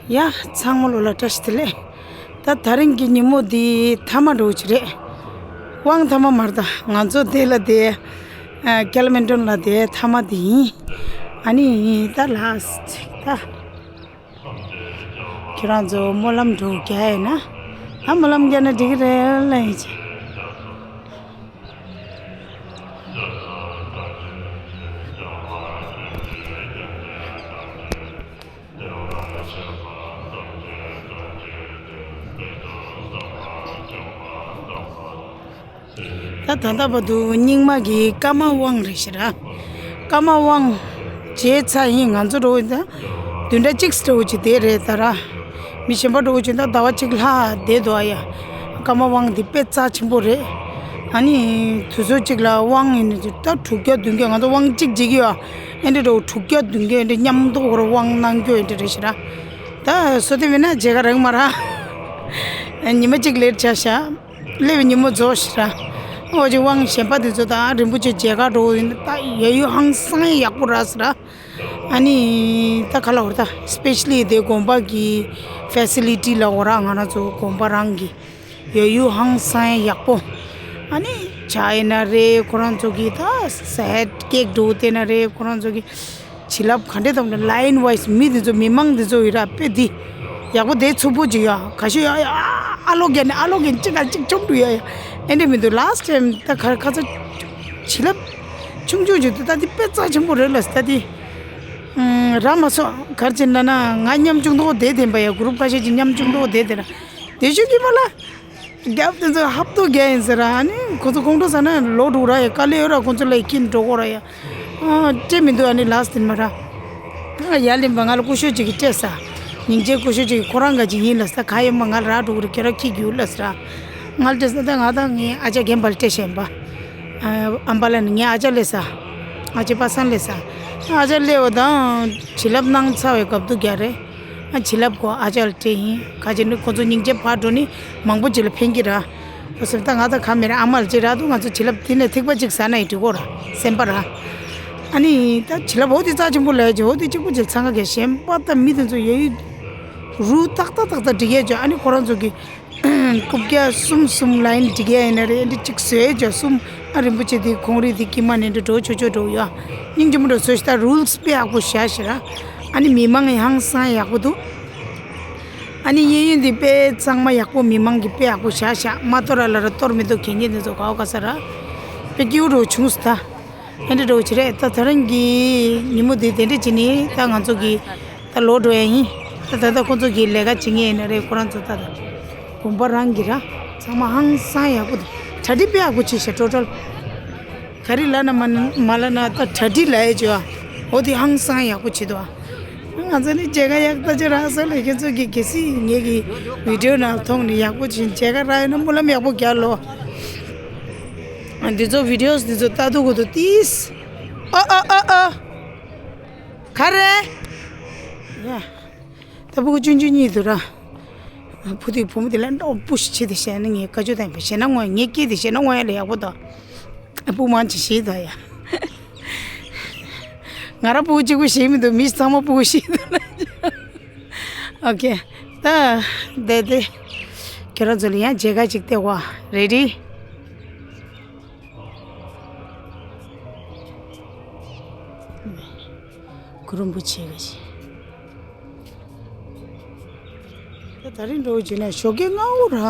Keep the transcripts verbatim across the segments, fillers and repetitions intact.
ཡ། ཚང་མ་ལོ་ལ་བཀྲ་ཤིས་བདེ་ལེགས། ད་ད་རིང་གི་ཉིན་མོ་འདི་མཐའ་མ་འགྲོ་གི་རེད། དབང་མཐའ་མ་མ་རེད། ད་ང་ཚོ་དེ་ལ་དེ་ཨ་ཀེ་ལ་མན་ཊོན་ལ་དེ་མཐའ་མ་དེ་ཡིན། ཨ་ནི་ད་ལ་སི་ཊི་ད། ཁྱེད་རང་ཚོ་སྨོན་ལམ་འགྲོ་རྒྱ་ཡིན་ན། ད་སྨོན་ལམ་རྒྱག་ན་འགྲིག་གི་རེད་ལ་ཡིན་ཅི། ད་ད་ལྟ་བར་དུ་རྙིང་མ་གི་ཀརྨ་དབང་རེད་ཤག་ར། ཀརྨ་དབང་བྱས་ཚར་ཡིན། ང་ཚོ་འགྲོ་ད་བདུན་ཕྲག་གཅིག་འགྲོ་གི་དེ་རེད་ད་ར། མི་གཞན་པ་འགྲོ་གི་ད་ཟླ་བ་གཅིག་ལྷག་བསྡད་འདུག་ཨ་ཡ། ཀརྨ་དབང་འདི་དཔེ་རྩ་ཆེན་པོ་རེད། ཨ་ནི་དུས་ཚོད་གཅིག་ལ་དབང་ཡིན་ན་ད་དྲུག་བརྒྱ་བདུན་བརྒྱ། ང་ཚོ་དབང་གཅིག་བྱེད་ཀྱི་ཡོད། ཨེ་འདྲ་འགྲོ་དྲུག་བརྒྱ་བདུན་བརྒྱ་ཨེ་འདྲ་མཉམ་དུ་ཁོ་ར་དབང་གནང་རྒྱུ་ཨེ་འདྲ་རེད་ཤག་ར། ད་སོ་དེ་མིན་ན་མཇལ་ཁ་རག་མ་རག་ཉི་མ་གཅིག་ལེ་ཊི་ཆགས་ཤག་སླེབས་པའི་ཉིན་མོ་རྫོགས་ཤག་ར། འོ་ཅིག་དབང་གཞན་པ་དེ་ཚོ་དང་རིན་པོ་ཆེ་མཇལ་ཁ་འགྲོ་ཡིན་ད་ཡ་ཡུ་ཧང་སང་ཡག་པོ་རག་ཤག་ར། ཨ་ནི་ད་ག་ལ་འོ་ད་སི་པེ་ཤ་ལི་དེ་དགོན་པ་གི་ཕེ་སི་ལི་ཊི་ལ་འོ་ར། ང་རང་ཚོ་དགོན་པ་རང་གི་ཡ་ཡུ་ཧང་སང་ཡག་པོ། ཨ་ནི་ཇ་ཡིན་ན་རེད། ཁོ་རང་ཚོ་གི་ད་ཟ་ཡ་ཀེག་འགྲོ་དེ་ན་རེད། ཁོ་རང་ཚོ་གི་བྱིན་རླབས་ག་འདྲས་དང་ལ་ཡིན་ཝའི་སི་མི་དེ་ཚོ་མི་མང་དེ་ཚོ་ཡོད་ར། དཔེ་འདི་ཡག་པོ་དེ་ཚུགས་པོ་ཅིག་ཡ། ག་ཤོད་ཡ་ཡ་ཨ་ལོ་རྒན་ནི་ཨ་ལོ་རྒན་གཅིག་ག་གཅིག་བཅོམ་འགྲོ་ཡ་ཡ། ཨེ་འདྲས་མི་འདུག་ལ་སི་ཊི་ཊེམ་ད་ག་ག་ཚོད་བྱིན་རླབས་ཆུང་ཆུང་ཅིག་འདུག་ད་འདི་དཔེ་རྩ་ཆེན་པོ་རེད་ལ་ད་འདི། ཨ་རག་མ་སོང་། ག་རེ་བྱས་ན་ན་ང་མཉམ་ཆུང་མདོག་དེ་བསྟན་པ་ཡ། གུ་རུབ་ཁ་ཤས་ཀྱི་མཉམ་ཆུང་མདོག་དེ་བསྟན་ར། དེ་ཤོད་ཀྱི་མ་ལ། རྒྱབ་དེ་ཚོ་ཧབ་ཏོ་རྒྱག་ཡིན་ཟེར་ར། ཨ་ནི་ཁོ་ཚོ་ཁོང་ཁྲོ་ཟ་ན་ལོག་འགྲོ་ར་ཡ། དཀའ་ལས་ཡོད་ར། ཁོ་ཚོ་ལ་ཡི་ཁྱིམ་འགྲོ་དགོས་ར་ཡ། ཨ་སྤྲད་མི་འདུག་ཨ་ནི་ལ་སི་ཊི་ཊེམ་མ་ར། ཨ་ཡར་ལེན་པ་ང་ལ་སྐུ་ཞབས་ཅིག་གིས་སྤྲད་ས། སྙིང་རྗེ་སྐུ་ཞབས་ཅིག་གིས་ཁོ་རང་ག་ཅིག་ཡིན་ལ་ས། ག་ཡོད་མ་ང་ལ་རག་འགྲོ་གི་རེད། ཁྱེད་རང་ཁྱི་རྒྱུག་ལ་ས་ར། ང་ལ་སྤྲད་ས་ད་ང་ད་ངའི་ཨ་ཅག་རྒན་པ་ལ་སྤྲད་བཞིན་པ། ཨ་ཨམ་བ་ལ་ནི་ངའི་ཨ་ཅག་ལས་ས། ཨ་ཅག་པ་སངས་ལས་ས། ཨ་ཅག་ལས་འོ་དང་བྱིན་རླབས་གནང་ཚར་བའི་སྐབས་དུ་རྒྱ་རེད། ཨ་བྱིན་རླབས་གོ་ཨ་ཅག་ལ་སྤྲད་ཡིན། ཁ་ཅིག་ནི་ཁོ་ཚོ་སྙིང་རྗེ་ཕར་འགྲོ་ནི་མང་པོ་ཅིག་ལ་ཕན་གྱི་ར། ཁོ་སེམས་ད་ང་ད་ག་མེད་ར། ཨ་མ་ལ་ཅིག་རག་འདུག་ང་ཚོ་བྱིན་རླབས་དེ་ནས་ཐིགས་པ་ཅིག་ཟ་ན་ཡི་འགྲིག་གོ་ར་སེམས་པ་ར། ཨ་ནི་ད་བྱིན་རླབས་འོ་དེ་རྩ་ཆེན་པོ་ལས་ཀྱི་འོ་དེ་གཅིག་པུ་ཅིག་ཚང་ག་གས་གཞན་པ་ད་མི་དེ་ཚོ་ཡོད་ཡོད་རུ་ཏག་ཏག་ཏག་ཏག་འགྲིག་ཡས་ཀྱི། ཨ་ནི་ཁོ་རང་ཚོ་གི་རྐུབ་བཀྱག་གསུམ་གསུམ་ལ་ཡིན་འགྲིག་ཡ་ཡིན་ན་རེད། འདི་གཅིག་བཟོས་ཅོག་གསུམ། ཨ་རིན་པོ་ཆེ་འདི་ཁོང་རིགས་འདི་དཀྱིལ་མ་ནས་འདི་འགྲོ་ཆོག་ཆོག་འགྲོ་ཡ། སྙིང་རྗེ་མོ་འགྲོ་བཟོས་ཤི། ད་རུལ་སི་དཔེ་ཡག་པོ་བཞག་ཤི་ར། ཨ་ནི་མི་མང་ཡང་ཧང་སང་ཡག་པོ་འདུག་ཨ་ནི་གཡས་གཡོན་འདི་དཔེ་གཙང་མ་ཡག་པོ་མི་མང་གི་དཔེ་ཡག་པོ་བཞག་ཤག་མ་གཏོར་ར་ལ་ར་གཏོར་མི་འདུག་གད་སྙིགས་འདི་ཚོ་གའོ་ག་ས་ར། དཔེ་སྐྱིད་པོ་འགྲོ་བྱུང་སོང་ད། ཨེ་འདྲ་འགྲོ་བྱེད་རེད། ད་ད་རིང་གི་ཉིན་མོ་འདི་དེ་འདྲ་བྱེད་ནི་ད་ང་ཚོ་གི་ད་ལོག་འགྲོ་ཡ་ཡིན། ད་ད་ལྟ་ཁོ་ཚོ་གི་ལས་ཀ་བྱེད་ངེས་ཡིན་ན་རེད། ཁོ་རང་ཚོ་ད་ད་དགོན་པ་རང་གི་ར་ཚང་མ་ཧང་སང་ཡག་པོ་འདུག་གྲ་སྒྲིག་དཔེ་ཡག་པོ་བྱེད་ཤག་ཊོ་ཊལ། ག་རེ་ལབ་ན་མ་མ་ལབ་ན་ད་གྲ་སྒྲིག་ལབ་ཡ་བྱེད་བ། འོ་དེ་ཧང་སང་ཡག་པོ་བྱེད་འདུག་ང་ཚོ་ནི་མཇལ་ཁ་ཡག་ད་ཅི་རག་ས་ལ་ཁྱེད་ཚོ་གི་གལ་སྲིད་ངེད་ཀྱི་བི་ཌིའོ་ནང་མཐོང་ནི་ཡག་པོ་བྱེད་མཇལ་ཁ་རག་ཡོད་ན་སྨོན་ལམ་ཡག་པོ་རྒྱག་ལོ། འདི་ཚོ་བི་ཌིའོ་འདི་ཚོ་ལྟ་དུས་གོ་དུ་ཏིས། ཨ་ཨ་ཨ་ཨ། ག་རེ། ཡ། ད་ཕྲུ་གུ་ཆུང་ཆུང་གཉིས་འདུག་ར། ཕྲུ་གུ་དེ་བུ་མོ་དེ་ལ་འདྲ་པོ་ཞིག་བྱེད་དེ་བཤད་ན་ངས་བཀའ་ཆོས་དང་བཤད་ན་ངོ་ངས་སྐད་དེ་བཤད་ན་ངོ་ཡ་ལ་ཡག་པོ་དང་། ཕྲུ་གུ་མང་ཆེ་ཞིག་ད་ཡ། ང་རང་ཕྲུ་གུ་གཅིག་པུ་ཞིག་མི་འདུག་མི་ཚང་མ་ཕྲུ་གུ་ཞིག་འདུག་ན། ཨོ་ཁེ། ད་དེ་དེ། ཁྱེད་རང་ཚོ་ལ་ཡང་མཇལ་ཁ་ཅིག་སྟེར་བ། རེ་ཌི། གུ་རུ་རིན་པོ་ཆེ་ག་ཞིག་ད་ད་རིང་འགྲོ་བྱས་ན་ཞོགས་ཀས་སྔ་པོ་ར།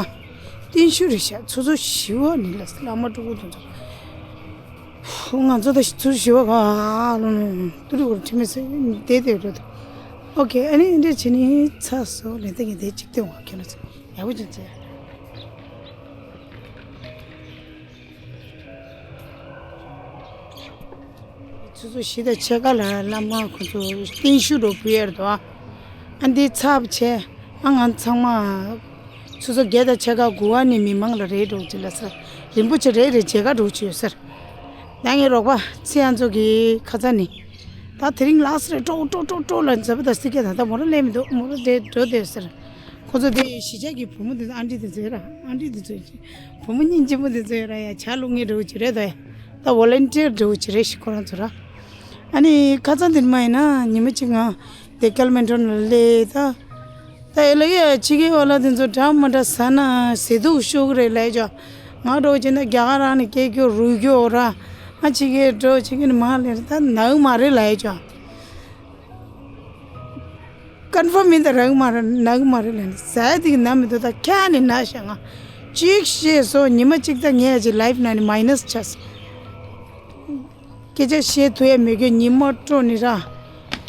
བརྟན་བཞུགས་རེད་ཤག་ཚོ་ཚོ་ཞི་བ་ནི་ལ་བླ་མ་སྤྲུལ་སྐུ་དེ་ཚོ། ང་ཚོ་ད་ཚོ་ཞི་བ་ག་ལོ་ནོ་ཏུ་རི་གོར་ཁྲི་མེད་སེ་བསྡད་བསྡད་རེད། ཨོ་ཁེ། ཨ་ནི་འདི་བྱས་ནི་ཚ་སོ་ལེ་ད་ངས་དེ་གཅིག་སྟོན་བ་ཁྱོད་ལ་ཚོ་ཡག་པོ་ཅིག་བྱས། ཆུ་ཚོད་བཞི་དང་ཕྱེད་ཀ་ལ་བླ་མ་ཁོ་ཚོ་བརྟན་བཞུགས་འགྲོ་ཕུལ་ཡར་དོ། ཨ་འདི་ཚབ་ཆེ། ཨ་ང་ཚང་མ་ཆུ་ཚོད་བརྒྱད་དང་ཕྱེད་ཀ་དགུ་པ་ནས་མི་མང་ལ་རེད་འགྲོ་ཅི་ལ་ཟེར། རིན་པོ་ཆེ་རེད་རེད་མཇལ་ཁ་འགྲོ་ཅི་ཡོད་ཟེར། ད་ངའི་རོགས་པ་ཚེ་ཡང་ཚོ་གི་ཁ་ཚ་ནི། ད་དེ་རིང་ལགས་རེད་ཀྲོག་ཀྲོག་ཀྲོག་ཀྲོག་ལ་མཛད་པ་དང་སི་ཀེ་ད་ད་མོ་ར་ལས་མི་འདུག་མོ་ར་རེད་འགྲོ་དེ་ཟེར། ཁོ་ཚོ་དེ་གཞིས་ཆགས་ཀྱི་བུ་མོ་དེ་ཚོ་ཨ་འདྲི་དེ་ཚོ་ཡོད་ར། ཨ་འདྲི་དེ་ཚོ་ཡོད། བུ་མོ་སྙིང་རྗེ་མོ་དེ་ཚོ་ཡོད་ར་ཡ། ཇ་བླུག་མཁན་འདྲ་བོ་ཅིག་རེད་དོ་ཡ། ད་ཝོ་ལན་ཊི་ཡར་འདྲ་བོ་ཅིག་རེད་ཤི་ཁོ་རང་ཚོ་ར། ཨ་ནི་ཁ་སང་དེར་མ་ཡིན་ན་ཉི་མ་གཅིག་ང་དེ་ཀལ་མན་ཊོན་ལ་སླེབས་ད། ད་ཨེ་ལ་ཡ་ཕྱི་རྒྱལ་བ་ལ་དེ་ཚོ་འདྲ་མ་འདྲ་ཟ་ན་ཟས་དུག་ཤོར་གི་རེད་ལབ་ཀྱང་། ང་འདྲ་བོ་བྱས་ན་རྒྱ་གར་རང་ནས་སྐད་རྒྱུ་རུལ་རྒྱུ་ར། ང་ཕྱི་རྒྱལ་འགྲོ་ཕྱི་རྒྱལ་ནས་མ་ལེན་ད་ནག་མ་རེད་ལབ་ཀྱང་། ཀོན་ཕོརམ་མིན་ད་རག་མ་རེད་ནག་མ་རེད་ལབ་ནས་ཟ་ཡ་དེ་གི་ན་མི་འདུག་ད་ཁྱ་ནས་ན་ཤ་ང་གཅིག་བཤད་སོ་ཉི་མ་གཅིག་ད་ངས་ཀྱི་ལའིབ་ནང་ནས་མའི་ནས་ཆགས། སྐད་ཆ་བཤད་ཐུབ་ཡ་མེད་གི་ཉི་མ་སྤྲོ་ནི་ར།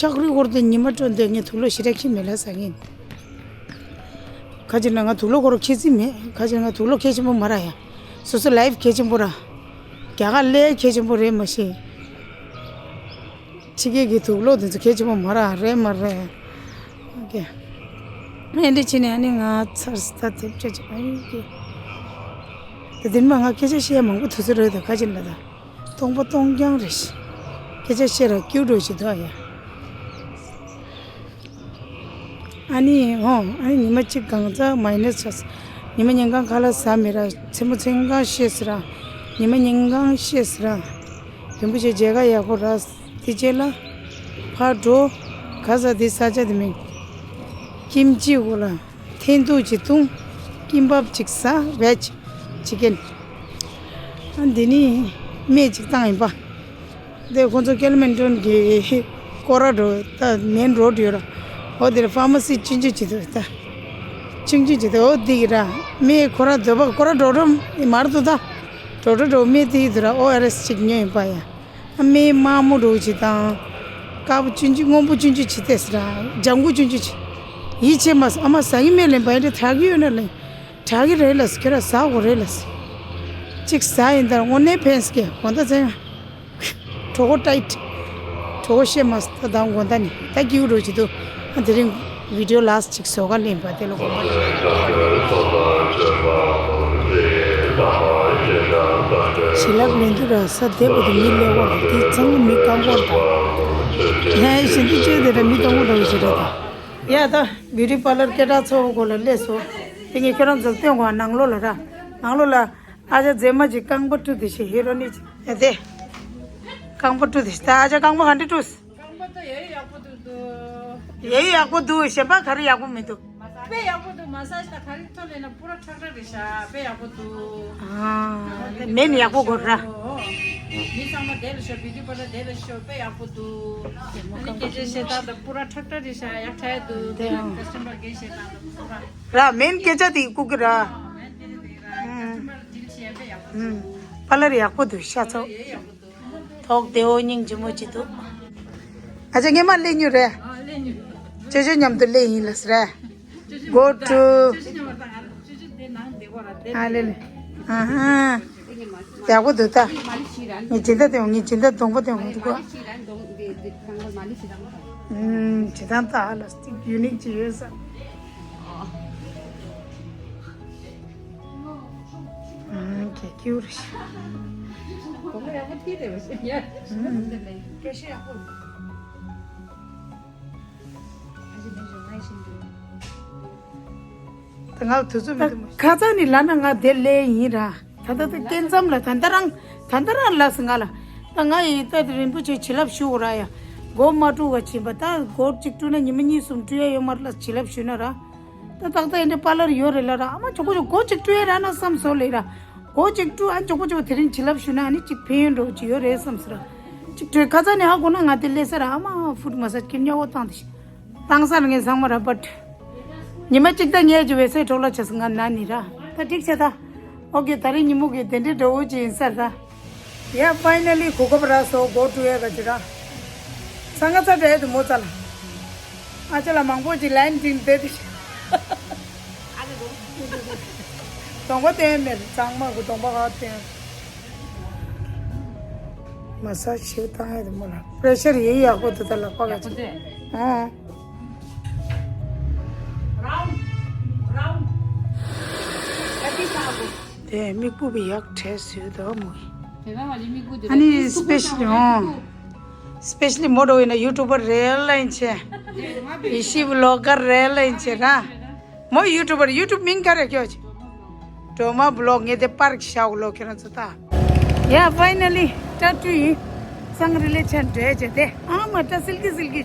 ཁྱག་རི་ཧོར་དེ་ཉི་མ་སྤྲོ་འདོད་ངས་དུག་ལོག་ཞེ་དྲག་ཁྱི་མེད་ལ་ཟ་ངེས། ཁ་ཅིག་ལ་ང་དུག་ལོག་ཁོ་ར་ཁྱི་རྩིས་མེད། ཁ་ཅིག་ལ་ང་དུག་ལོག་ཁྱི་ཆེན་པོ་མ་ར་ཡ། སོ་སོ་ལའིབ་ཁྱི་ཆེན་པོ་ར། རྒྱ་གར་ལས་ཁྱི་ཆེན་པོ་རེད་མ་ཤེས། ཕྱི་རྒྱལ་གྱི་དུག་ལོག་དེ་ཚོ་ཁྱི་ཆེན་པོ་མ་ར་རེད་མ་རེད། ཨོ་ཁེ། ཨེ་འདྲ་བྱས་ནས་ཨ་ནི་ང་ཚར་ས་དེབ་ཆ་ཆ་ཨ་ཡི་ཀེ། དེ་དེ་ནི་མ་ང་སྐད་ཆ་བཤད་མང་པོ་དུས་ཚོད་རེད་ད་ཁ་ཅིག་ལ་ད། སྟོང་པ་སྟོང་རྐྱང་རེད་ཤི། སྐད་ཆ་བཤད་ར་སྐྱིད་འགྲོ་ཞིག་འདུག་ཡ། ཨ་ནི་ཧོ་ཨ་ནི་ཉི་མ་གཅིག་གང་ཙམ་མའི་ནས་ཆགས། ཉི་མ་ཉིན་གང་ཁ་ལག་ཟ་མི་ར་མཚན་མོ་མཚན་གང་ཤེས་སི་ར། ཉི་མ་ཉིན་གང་ཤེས་སི་ར། རིན་པོ་ཆེ་མཇལ་ཁ་ཡག་པོ་ར་དེ་རྗེས་ལ། ཕར་འགྲོ། ག་ས་དེ་ས་ཆ་དེ་མིན། ཀིམ་ཅི་གོ་ལ། འཐེན་ཐུག་ཅིག་བཏུང་། ཀིམ་པབ་ཅིག་ཟ་བེ་ཇི། ཅི་ཀན། ཨ་འདི་ནི་སྨན་ཅིག་བཏང་ཡིན་པ། འདི་ཁོང་ཚོ་ཀེ་ལི་མན་ཊོན་གྱི་ཀོ་ར་འགྲོ་ད་མེན་རོ་ཌི་ཡོད་ར། འོ་དེར་ཕ་མ་སི་ཆུང་ཆུང་ཅིག་འདུག་ད། ཆུང་ཆུང་ཅིག་འདུག་འོ་འདི་གི་ར། སྨན་ཁོ་ར་འདོད་པ་ཁོ་ར་འགྲོ་འགྲོ་མར་འདུག་ད། འགྲོ་འགྲོ་འགྲོ་སྨན་དེ་ཡི་འདུག་ར་ཨོ་ཨར་ཨེས་ཅིག་ཉོས་ཡིན་པ་ཡ། ཨ་མའི་དམར་མོ་འདྲ་ཅིག་དང་། དཀར་པོ་ཆུང་ཆུང་སྔོན་པོ་ཆུང་ཆུང་ཅིག་བལྟས་སི་ར། ལྗང་གུ་ཆུང་ཆུང་ཅིག་ཡིད་ཆེས་མ་སོང་། ཨ་མ་ཟ་གི་མེད་ལེ་བ་ཡིན་དྲ་དྲག་གི་ཡོད་ན་ལེ། དྲག་གི་རེད་ལ་སི་ཁྱོད་ར་ཟ་དགོས་རེད་ལ་སི། གཅིག་ཟ་ཡིན་དར་དངོས་གནས་ཕན་སི་ཀེ་གོ་ད་ཚེ་ང་། གྲོད་ཁོག་ཊའིཊ། གྲོད་ཁོག་བཤད་མ་སི་ད་དང་དགོང་དག་ནི་ད་སྐྱིད་པོ་འདྲ་ཅིག་འདུག་ཨ་དེ་རིང་བི་ཌི་ཡོ་ལ་སི་ཅིག་བཟོ་ག་ལེན་པ་དེ་ལ་དགོངས་པ་རེད། བྱིན་རླབས་ལེན་དུས་ར་ས་དེ་བུ་དུ་མི་ལེ་བར་དེ་ཚང་མི་རྐང་པོར་དང་། ཧེ་ཞིན་དུ་ཅོས་དེ་ར་མི་རྐང་པོ་འདྲ་བོ་ཞིག་རེད་ད། ཡ་ད་བིའུ་ཊི་པར་ལར་སྐད་གྲགས་ཚ་བོ་གོ་ལ་སླེབས་སོ། དེ་ངས་ཁྱོད་རང་ཚོར་སྟོན་གོ་ནང་ལོགས་ལ་ར། ནང་ལོགས་ལ་ཨ་ཅག་མཛེས་མ་ཅིག་རྐང་པ་བཀྲུ་དེ་ཞིག་ཧི་རོ་ནི་ཅིག་ཨེ་དེ། རྐང་པ་བཀྲུ་དེ་ཞིག་ད་ཨ་ཅག་རྐང་པ་ག་འདྲ་བཀྲུས། རྐང་པ་ད་ཡ་ཡག་པོ་འདུག་འདུག་ཡ་ཡག་པོ་འདུག་གཞན་པ་ག་རེ་ཡག་པོ་མི་འདུག་དཔེ་ཡག་པོ་འདུག་མ་སཱ་ཇི་ད་ག་རེ་ཐོ་ལེ་ན་པུ་ར་ཁྲག་ཁྲག་རེད་ཤག་དཔེ་ཡག་པོ་འདུག་ཨ་མེ་ནི་ཡག་པོ་དགོས་ར། མི་ཚང་མ་དེ་ལ་ཤོག་བི་ཌི་ཡོ་པ་ད་དེ་ལ་ཤོག་དཔེ་ཡག་པོ་འདུག་ཨ་ནི་སྐད་ཆ་བཤད་སྟངས་ད་པུ་ར་ཁྲག་ཁྲག་རེད་ཤག་ཡག་ཐལ་འདུག་དེ་ཡང་ཀ་སི་ཊ་མར་སྐད་བཤད་སྟངས་ད་པུ་ར། ར་མེན་སྐད་ཆ་དེ་ཀུ་ཀི་ར། ཀ་སི་ཊ་མར་ཌིལ་བྱེད་ཡ་དཔེ་ཡག་པོ་འདུག་པ་ལར་ཡག་པོ་འདུག་ཤ་ཚོགས། ཐོག་བདེ་བོ་སྙིང་རྗེ་མོ་ཅིག་འདུག་ཨ་ཅག་ངས་མ་སླེབས་མྱོང་རེད། ཅོ་ཅོ་མཉམ་དུ་སླེབས་ཡིན་ལ་ཟེར། Go to ཨ་ལེ་ལེ། ཨ་ཧ། ཡག་པོ་འདུག་ད། ངས་སྦྱིན་བདག་སྟོན་ངས་སྦྱིན་བདག་གདོང་པ་སྟོན་འདུག་གོ། ཨུམ་སྦྱིན་བདག་ད་ལ་སྟིག་ཡུ་ནིག་ཅིག་ཡོད་ས། ཨང་ཀྱེ་ཀྱུ་རེད། གོ་མ་ཡག་པོ་ཐིག་རེད་བ་ཤེས་ཡ། ཨང་། སྐད་ཆ་ཡག་པོ། ད་ང་ལ་དུས་ཚོད་མི་འདུག་མ། ཁ་སང་ནས་ལབ་ན་ང་དེ་སླེབས་ཡིན་ར། ད་ལྟ་ད་སྐྱེ་མཚམས་ལ་ད་ལྟ་རང་ད་ལྟ་རང་ལབ་སོང་ང་ལ། ད་ང་ཡི་ད་རིན་པོ་ཆེ་བྱིན་རླབས་ཞུ་དགོས་ར་ཡ། སྒོ་མ་བཀྲུ་བ་བྱིན་པ་ད་སྒོ་གཅིག་བཀྲུས་ན་ཉི་མ་གཉིས་གསུམ་བཀྲུ་ཡ་ཡོད་མ་རེད་ལ་བྱིན་རླབས་ཞུས་ན་ར། ད་ཏག་ཏག་ཡིན་འདྲ་པ་ལར་ཡོད་རེད་ལ་ར། ཨ་མ་ཆོག་གོ་ཆོག་སྒོ་གཅིག་བཀྲུ་ཡ་རག་ན་བསམ་སོང་ལེ་ར། སྒོ་གཅིག་བཀྲུ་ཨ་ཆོག་གོ་ཆོག་དེ་རིང་བྱིན་རླབས་ཞུ་ན་ཨ་ནི་གཅིག་ཕན་ཡོན་འགྲོ་གི་ཡོད་རེད་བསམ་སོང་ར། གཅིག་བཀྲུས་ཁ་ཚ་ནས་ཧ་གོ་ན་ང་དེ་ལས་ས་ར་ཨ་མ་ཧྥུཊ་མ་སཱ་ཇི་ཁྱིམ་ཉག་འོ་བཏང་དེ་ཤི། བཏང་ས་ལ་ངས་ཚང་མ་ར་བཊ། ཉི་མ་གཅིག་ད་ངས་ཀྱི་བེ་སའི་གྲོགས་ལ་ཆ་སོང་ང་ན་ནི་ར། ད་འགྲིག་ཆེ་ད། ཨོ་ཀེ་ད་རིང་ཉིན་མོ་གི་དེ་འདྲའི་འགྲོ་འོ་ཅི་ཡིན་ས་ར། ཡ་ཕའི་ནལ་ལི་གོ་སྐབས་རག་སོང་། སྒོ་བཀྲུ་ཡས་ག་ཅི་ར། ཚང་ང་ཚ་དྲ་ཡས་དུ་མོ་ཚ་ལ། ཨ་ཅག་ལ་མང་པོ་ཅིག་ལན་ཏིང་བསྡད་དེ། གདོང་པ་བསྟན་མེད་ཚང་མ་གི་གདོང་པ་ག་བསྟན། མ་སཱ་ཇི་བཏང་ཡས་དུ་མོ་ལ་པྲེ་ཤར་ཡིན་ཡག་པོ་དུ་ད་ལ་པ་ག་ཅི། ཨང་། དེ་མིག་སྤུ་བི་ཡག་བྲེས་སུ་དོ་མོ། ཨ་ནི་སི་པེ་ཤལ་ལི་ཨོ། སི་པེ་ཤལ་ལི་མོ་འགྲོ་ཡིན་ན་ཡུ་ཊུབ་པར་རེད་ལ་ཡིན་ཆེ། ཡེ་ཤི་བི་ལོག་གར་རེད་ལ་ཡིན་ཆེ་ར། མོ་ཡུ་ཊུབ་པར་ཡུ་ཊུབ་མིང་ག་རེ་ཁྱོད་ཀྱི། སྒྲོལ་མ་བི་ལོག་ངས་དེ་པར་གྱི་ཤའོ་ལོ་ཁྱོད་རང་ཚོ་ད། ཡ་ཕའི་ནལ་ལི་ཏ་ཊུ་ཡིན། སང་རི་ལེ་ཆན་འདྲེ་བྱས་ཏེ་ཨ་མ་ཏ་སིལ་གི་སིལ་གི།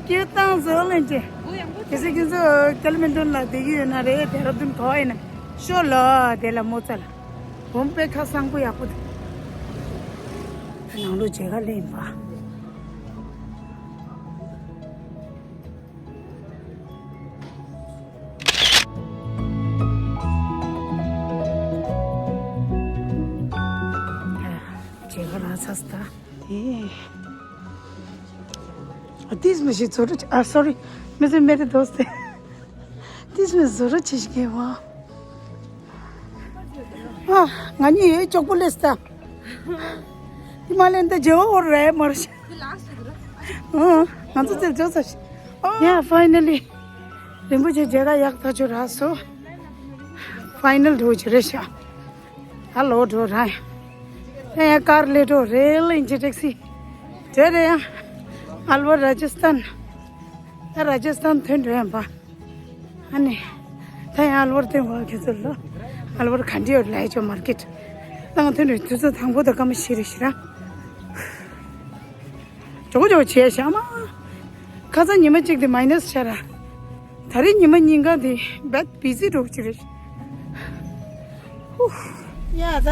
ཀྱི་བཏང་བཟོ་ལེན་ཅེ། གལ་སྲིད་ཁྱེད་ཚོ་ཀལ་མན་ཊོན་ལ་བསྡད་ཀྱི་ཡོད་ན་རེད། དེ་ར་དུན་ག་བ་ཡིན་ན་ཤོག་ལ་དེ་ལ་མོ་ཙ་ལ་འོམ་དཔེ་ཁ་བཟང་པོ་ཡག་པོ་འདུག་ནང་ལོགས་མཇལ་ཁ་ལེན་པ། མཇལ་ཁ་རག་ཚར་སོང་ད། དེ། ཨ། དེས་མི་ཤེས་ཚོ་རུ། ཨ། སོ་རི། མི་ཚེ་མེ་རེ་དོ་སྟེ། དེས་མི་བཟོ་རུ་ཆེ་ཞིག་གི་བ། ཨ། ང་གཉིས་ཡོད་ཅོག་པོ་ལེས་ད། དེ་མ་ལེན་ད་བརྗེ་བ་འོར་རེད་མར་ཤ། ཨ། ང་ཚོ་ཚེ་ཇོ་ས་ཤ། ཨ། ཡ། ཕའི་ནལ་ལི། རིན་པོ་ཆེ་མཇལ་ཁ་ཡག་ཐག་ཆོད་རག་སོང་། ཕའི་ནལ་འགྲོ་ཆེ་རེད་ཤག་ད་ལོག་འགྲོ་ར། ཡང་ཡང་ཀར་སླེབས་འགྲོ་རེད་ལ་ཡིན་ཆེ་ཊེག་སི། དེ་རེད་ཡང་། ཨལ་ཝར་ར་ཇི་སི་ཐན། ད་ར་ཇི་སི་ཐན་ཐོན་འགྲོ་ཡང་པ། ཨ་ནི། ད་ཡང་ཨལ་ཝར་ཐོན་པ་ཁྱེད་ཚོ་ལ། ཨལ་ཝར་ག་འདྲ་ཡོད་ལ་ཡ་ཅོ་མར་ཀེཊ། ད་ང་ཐོན་འགྲོ་དུས་ཚོད་དང་པོ་ད་སྐར་མ་བཞི་རེད་ཤི་ར། ཇོ་ཇོ་བྱས་ཤག་མ། ཁ་སང་ཉི་མ་གཅིག་དེ་མའི་ནས་ཆགས་ར། ད་རེས་ཉི་མ་གཉིས་ཀ་དེ་བད་བི་ཟི་འགྲོ་གི་རེད། ཧུ། ཡ་ད།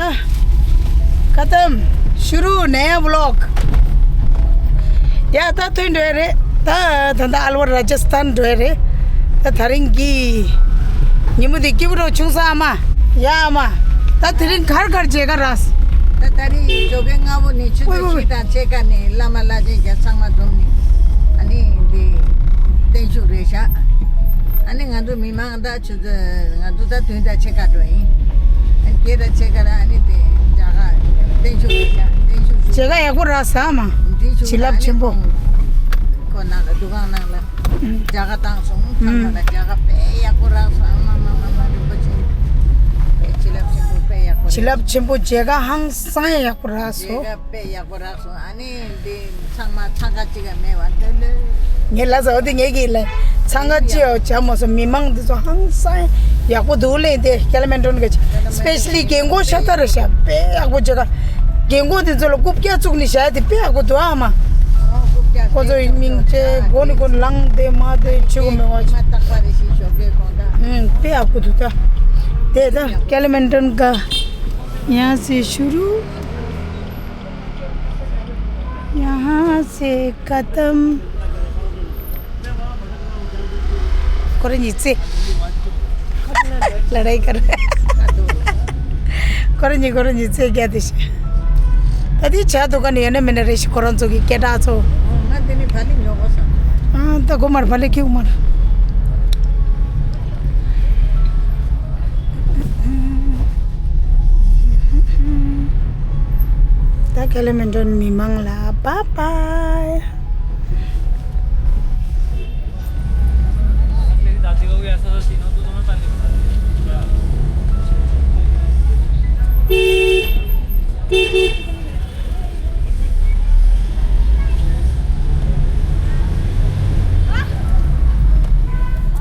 ཁ་ཏམ། ཤུ་རུ་ནེ་བློག་ཡ་ད་ཐོན་འགྲོ་ཡ་རེད། ད་ད་ད་ཨལ་ཝར་ར་ཇི་སི་ཐན་འགྲོ་ཡ་རེད། ད་ད་རིང་གི་ཉིན་མོ་འདི་སྐྱིད་པོ་འདྲ་བྱུང་སོང་ཨ་མ། ཡ་ཨ་མ། ད་དེ་རིང་གར་གར་མཇལ་ཁ་རག་ད་ད་རིང་ཞོགས་པའི་སྔ་པོ་ནས་ཆུ་ཚོད་བཞི་དང་ཕྱེད་ཀ་ནས་བླ་མ་བླ་ཆེན་རྒྱ་ཚང་མ་འཛོམས་ནས། ཨ་ནི་འདི་བརྟན་བཞུགས་རེད་ཤག་ཨ་ནི་ང་ཚོ་མི་མང་ད་ཆུ་ཚོད་ང་ཚོ་ད་བདུན་དང་ཕྱེད་ཀ་འགྲོ་ཡིན། ཨ་ནི་བརྒྱད་དང་ཕྱེད་ཀ་ལ་ཨ་ནི་དེ་མཇལ་ཁ་བརྟན་བཞུགས་རེད་ཤག་བརྟན་བཞུགས་མཇལ་ཁ་ཡག་པོ་རག་ས་མ། བྱིན་རླབས་ཆེན་པོ། ཁོ་ནང་ལ་འདུ་ཁང་ནང་ལ་མཇལ་ཁ་བཏང་སོང་། ཚང་མ་ལ་མཇལ་ཁ་དཔེ་ཡག་པོ་རག་སོང་། ཨ་མ་མ་མ་མ་རིན་པོ་ཆེ། དཔེ་བྱིན་རླབས་ཆེན་པོ་དཔེ་ཡག་པོ་རེད། བྱིན་རླབས་ཆེན་པོ། མཇལ་ཁ་ཧང་སང་ཡག་པོ་རག་སོང་། མཇལ་ཁ་དཔེ་ཡག་པོ་རག་སོང་། ཨ་ནི་འདི་ཚང་མ་འཚང་ཁ་གཅིག་ག་མེད་པ་ལོས་ལོས། ངས་ལ་ཟ་བ་དེ་ངས་ཀྱིས་ལ་འཚང་ཁ་གཅིག་ཡོད་བྱ་མ་སོང་། མི་མང་འདི་ཚོ་ཧང་སང་ཡག་པོ་འདུག་ལེ། དེ་ཀལ་མན་ཊོན་གི་སི་པེ་ཤ་ལི་རྒན་གོག་ཤ་སྟག་རེད་ཤག་དཔེ་ཡག་པོ་བྱེད་ག་རྒན་གོག་འདི་ཚོ་ལ་རྐུབ་བཀྱག་བཙུགས་ནས་བཞག་དེ་དཔེ་ཡག་པོ་འདུག་ཨ་མ། ཁོ་ཚོ་ཡི་སྙིང་རྗེ་མགོ་ནས་མགོ་ལངས་དེ་མ་དེ་བྱེད་དགོས་མེད་པ་ཅིག་ཨུམ། དཔེ་ཡག་པོ་འདུག་ད། དེ་ད་ཀལ་མན་ཊོན་ག་ཡང་སེ་ཤུ་རུ། यहाँ से कदम। ཁོ་རང་གཉིས་རྩེ། लड़ाई कर रहे। ཁོ་རང་གཉིས་ཁོ་རང་གཉིས་རྩེ་རྒྱག་དེ་ཤི། ད་དེ་བྱ་དུ་ག་ནས་ཡོད་ན་མིན་ན་རེ་ཞིག་ཁོ་རང་ཚོ་གི་སྐད་གྲགས་ཚོ། ང་དེ་ནི་བ་ལི་ཉོ་གོ་ས། ཨ་ད་གོ་མར་བ་ལི་ཁྱེའུ་མར། ད་ཀལ་མན་ཊོན་མི་མང་ལ་བཱའི་བཱའི།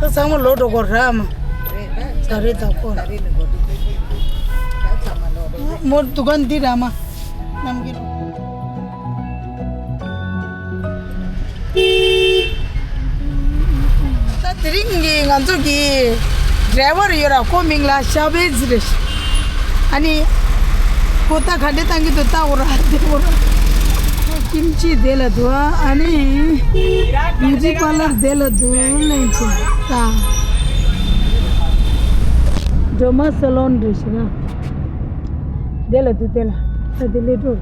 ད་ཚང་མ་ལོག་འགྲོ་གོ་ར་མ། ད་རེད་ད་གོ། མོ་དུ་ག་འདི་ར་མ། ནམ་གི་རུ། ད་དེ་རིང་གི་ང་ཚོ་གི་ཌ་རའི་ཝར་ཡོད་ར། ཁོ་མིང་ལ་ཤ་བེ་ཛི་རེད། ཨ་ནི་ཁོ་ད་ག་འདྲ་བཏང་གི་འདུག་ལྟ་འོ་ར་དེ་འོ་ར། ཁོ་ཀིམ་ཅི་དེ་ལ་འདུག་ཨ་ནི་བིའུ་ཊི་པར་ལར་དེ་ལ་འདུག་ལེན་ཆེ་ད། ཌོ་མ་ས་ལོན་རེད་ཤི་ན། དེ་ལ་འདུག་དེ་ལ་ད་དེ་ལས་འགྲོ།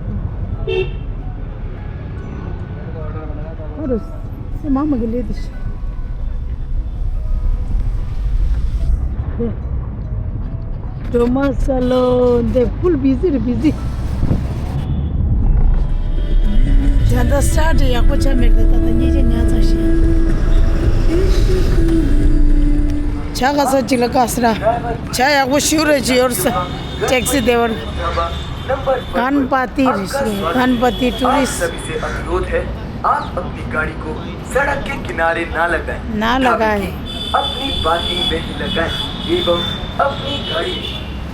ཨ་རུ། སེ་མ་མ་གི་ལེ་དི་ཤི། ཌོ་མ་ས་ལོན་དེ་ཕུལ་བི་ཟི་རེད་བི་ཟི། ཇ་ད་སི་ཊར་ཊི་ཡག་པོ་ཆ་མེད་ད་ད་ད་ཉེ་ཆ་ཉ་ཚ་ཤི། ཇ་ག་ས་ཅི་ལ་ག་ས་ར། ཇ་ཡག་པོ་ཤུ་རེ་ཅི་ཡོར་ས། ཊེག་སི་དེ་བར། गणपति ऋषि, गणपति टूरिस्ट। सभी से अनुरोध है, आप अपनी गाड़ी को सड़क के किनारे ना लगाएं। ना लगाएं। अपनी बाती में ही लगाएं एवं अपनी घड़ी,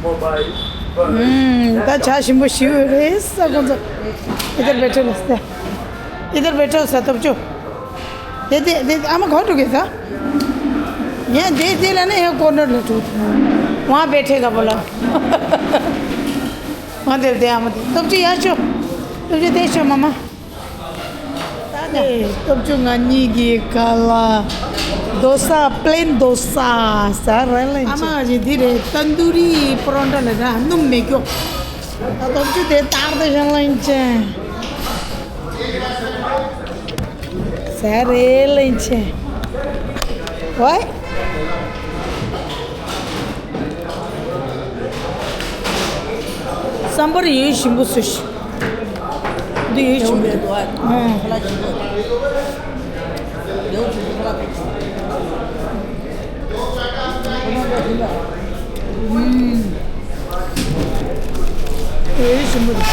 मोबाइल पर हम्म, ད་ཇ་ཞིམ་པོ་ཞིག་རེད་ས་ཁོང་ཚོ། इधर बैठो ना। इधर बैठो सा, तब जो। दे दे दे, आमा घर रुके था। ཡང་དེ་དེ་ལ་ནི་ཡང་ཀོ་ནར་ལ་འགྲོ། ང་བེ་ཁྲེ་ག་པོ་ལ། ང་དེར་དེ་ཨ་མ་དེ་སྟོབས་ཆུ་ཡར་ཤོག་སྟོབས་ཆུ་དེ་ཤོག་མ་མ། ད་ནི་སྟོབས་ཆུ་ང་གཉིས་ཀྱི་ཁ་ལ་རྡོ་ས་པླེན་རྡོ་ས་ཟ་རེ་ལེན་ཨ་མ་ཅི་དེ་རེད། ཏན་དུ་རི་པོ་རོ་ཊ་ལ་ར་སྣུམ་མེད་ཀྱོག་ད་སྟོབས་ཆུ་དེ་ཏག་ཏག་ཤང་ལེན་ཆེ། ཟ་རེ་ལེན་ཆེ། ཝའི། སམ་བར་ཡོད་ཞིམ་པོ་སུ་ཞིག་འདི་ཡོད་ཞིམ་པོ་འདུག་ཨང་། ཡོད་ཞིམ་པོ་འདུག་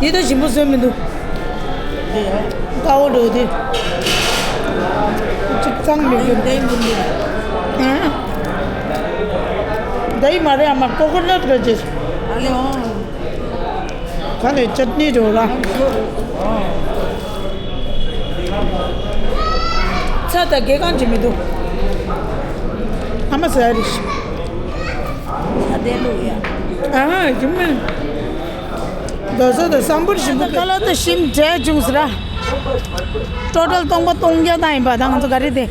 འདི་ད་ཞིམ་པོ་བཟོས་མི་འདུག་དཀར་པོ་འགྲོ་དེ། གཅིག་གཙང་མི་འགྱུར། ཨ། དེ་མ་རེད་ཨ་མ། ཀོ་ཀོ་ནཊ་ག་ཅེས། ཨ་ལེ་ཨོ། ག་ནས་ཅཊ་ནི་འགྲོ་ར། ཚྭ་དང་གད་གང་ཅི་མི་འདུག་ཨ་མ་ཟེར་རེད། ཚྭ་དེ་ལུག་ཡ། ཨ་ཡིན་མིན། རྡོ་སོལ་དང་སམ་བར་ཞིམ་པོ། ཀ་ལ་དང་ཞིམ་འདྲ་བྱུང་ཟེར་ར། ཊོ་ཊལ་སྟོང་པ་སྟོང་བརྒྱ་དང་ཡིན་པ་དང་ང་ཚོ་ག་རེ་དེ།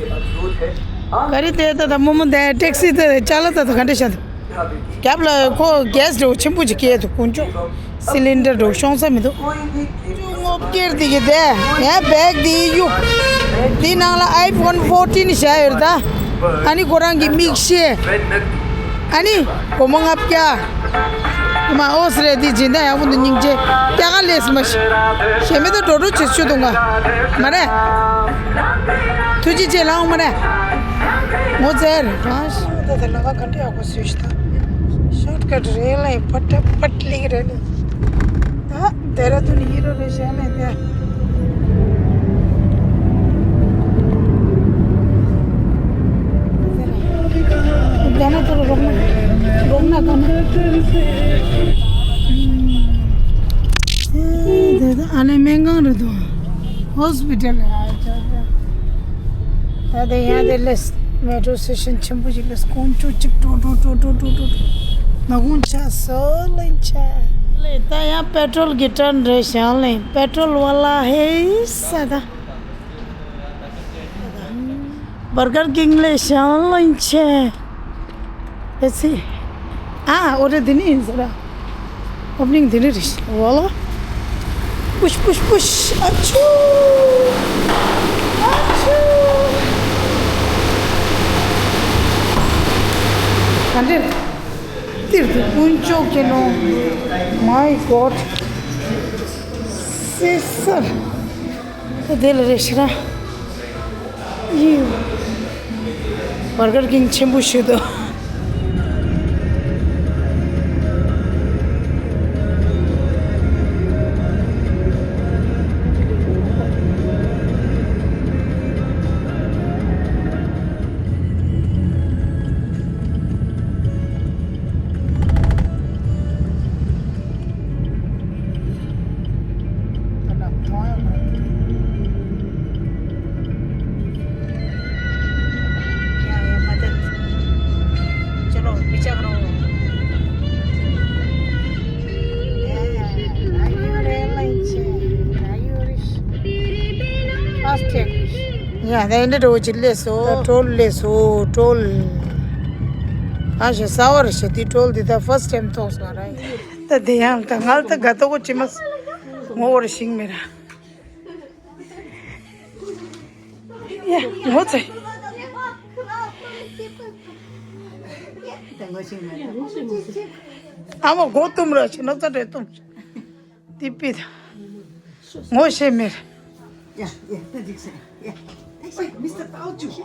ག་རེ་དེ་ད་ད་མོ་མོ་དེ་ཊེག་སི་དེ་ཅ་ལག་ད་ད་ག་འདྲ་བྱ་འདུག་རྒྱབ་ལ་ཁོ་གེ་སི་འདྲ་བོ་ཆེན་པོ་ཅིག་སྐྱེལ་འདུག་དཀོན་མཆོག་སི་ལིན་ཌར་འདྲ་བོ་ཤོང་ས་མི་འདུག་ཅུང་ངོ་བསྐྱེར་དེ་གི་དེ་ངའི་བེག་དེ་གཡུག་དེ་ནང་ལ་ཨའི་ཕོན་ཕོར་ཊིན་བཞག་ཡོད་ད། ཨ་ནི་ཁོ་རང་གི་མིག་ཤེལ། ཨ་ནི་སྒོར་མོ་ལྔ་བརྒྱ། ཨ་མ་ཨོ་སི་རེད་དེ་སྦྱིན་བདག་ཡག་པོ་འདུག་སྙིང་རྗེ། སྐྱ་ཀ་ལེས་མ་ཤི། ཞེ་མེད་ད་འགྲོ་འགྲོ་བྱེད་ཆུ་འདུག་ང་། མ་རེད། ཐུགས་རྗེ་ཆེ་ལགས་མ་རེད། ངོ་ཚ་རེད་རང་ཤི། ད་ད་ལ་ང་ག་འདྲ་ཡག་པོ་བཟོས་ཤི་ད། ཤོར་ཊ་ཀཊ་རེད་ལ་ཡི་ཕ་ཊ་ཕ་ཊ་ལིག་རེད་ལ། ད་དེ་ར་དུ་ནི་ཧི་རོ་རེ་ཤ་མེད་དེ། དེ་ན་དུ་རོགས་ན་རོགས་ན་ག་ན། དེ་དེ་ཨ་ནེ་སྨན་ཁང་རེད་དོ། ཧོ་སི་པི་ཊལ་ཡ་ཅག་ཅག་ད་དེ་ཡང་དེ་ལས་མེ་ཊྲོ་སི་ཊེ་ཤན་ཆེན་པོ་ཞིག་ལས་དཀོན་མཆོག་གཅིག་ཀྲོ་ཀྲོ་ཀྲོ་ཀྲོ་ཀྲོ་ཀྲོ་ཀྲོ་ནག་ཁུང་ཆ་སོ་ལེན་ཆ་ལེ། ད་ཡང་པེ་ཊྲོལ་གྱི་ཊར་ན་རེད་ཤང་ལེ། པེ་ཊྲོལ་ཝ་ལ་ཧེ་ས་ད། བར་གར་ཀིང་ལེ་ཤང་ལེན་ཆ། ཨེ་ཙི། ཨ་ཨོ་རེད་འདི་ནི་ཡིན་ཟེར་ར། ཨོ་པ་ནིང་འདི་ནི་རེད། ཝ་ལ། པུཤ་པུཤ་པུཤ། ཨ་ཆུ། ཨ་ཆུ། ག་འདྲས། ཏིར་ཏི་དཀོན་མཆོག་གི་ནོ། མའི་གོཌ། སི་སར། ད་དེ་ལ་རེ་ཞིག་ར། ཡིའུ། བར་གར་ཀིང་ཆེན་པོ་ཞིག་འདུག་ཡ་ད་ཨེ་འདྲ་འགྲོ་ཅི་ལས་སོ། ད་ཊོལ་ལས་སོ་ཊོལ། ཨ་ཞེ་ས་བར་ཞེ་དི་ཊོལ་འདི་ད་ཕར་སི་ཊེམ་ཐོག་སོང་ར། ད་དེ་ཡང་ད་ངལ་ད་ག་ཏོ་གོ་ཅི་མ་ངོ་བོར་ཤིང་མེ་ར། ཡ་ངོ་ཚེ། ཨ་མ་མགོ་བཏུམ་ར་ཞེ་ནོ་ཙ་འདྲེ་བཏུམ། ཏི་པི་ད། ངོ་ཤེས་མེད། ཡ་ཡ་ད་འགྲིག་སེ་ཡ། ད་ཤེས་མི་སྟེར་ཏའོ་ཅུ།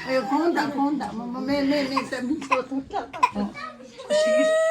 ཨ་ཡོ་གོང་ད་གོང་ད་མ་མ་མེ་མེ་མེ་ད་མི་ཚོ་ཐུག་ད་ད།